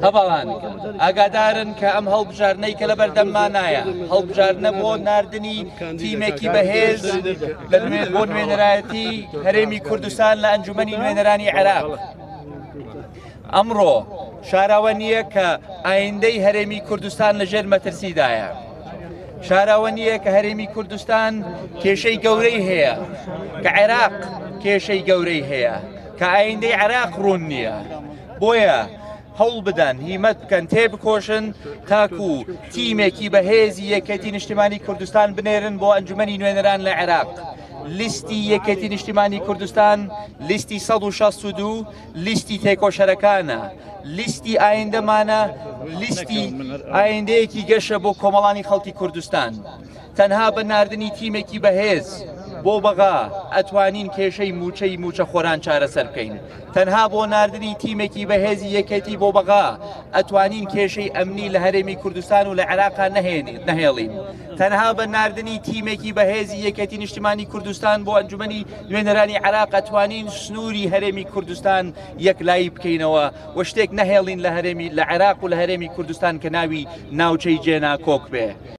هەڤاڵان ئاگادارن کە ئەم هەڵبژاردنەی کە لەبەردەممانایە هەڵبژاردنە بۆ ناردنی تیمێکی بەهێز بۆ نوێنەرایەتی هەرێمی کوردستان لە ئەنجومەنی نوێنەرانی عێراق. ئەمڕۆ شاراوە نییە کە ئایندەی هەرێمی کوردستان لەژێر مەترسیدایە. شاراوە نییە کە هەرێمی کوردستان کێشەی گەورەی هەیە، کە عێراق کێشەی گەورەی هەیە، کە ئایندەی عێراق ڕوون نییە. بۆیە هەوڵ بدەن هیمەت بکەن تێبکۆشن تاکو تیمێکی بەهێزی یەکێتی نیشتیمانی کوردستان بنێرن بۆ ئەنجومەنی نوێنەران لە عێراق. لیستی یەکێتی نیشتیمانی کوردستان لیستی 162 لیستی تێکۆشەرەکانە، لیستی ئایندەمانە، لیستی ئایندەیەکی گەشە بۆ کۆمەڵانی خەڵکی کوردستان. تەنها بە ناردنی تیمێکی بەهێز بۆ بەغا ئەتوانین کێشەی مووچەی مووچەخۆران چارەسەر بکەین. تەنها بۆ ناردنی تیمێکی بەهێزی یەکێتی بۆ بەغا ئەتوانین کێشەی ئەمنی لە هەرێمی کوردستان و لە عێراقا نەهێڵین. تەنها بە ناردنی تیمێکی بەهێزی یەکێتی نیشتیمانی کوردستان بۆ ئەنجومەنی نوێنەرانی عێراق ئەتوانین سنووری هەرێمی کوردستان یەکلایی بکەینەوە و شتێک نەهێڵین لە هەرێمی لە عێراق و لە هەرێمی کوردستان کە ناوی ناوچەی جێناکۆک بێ.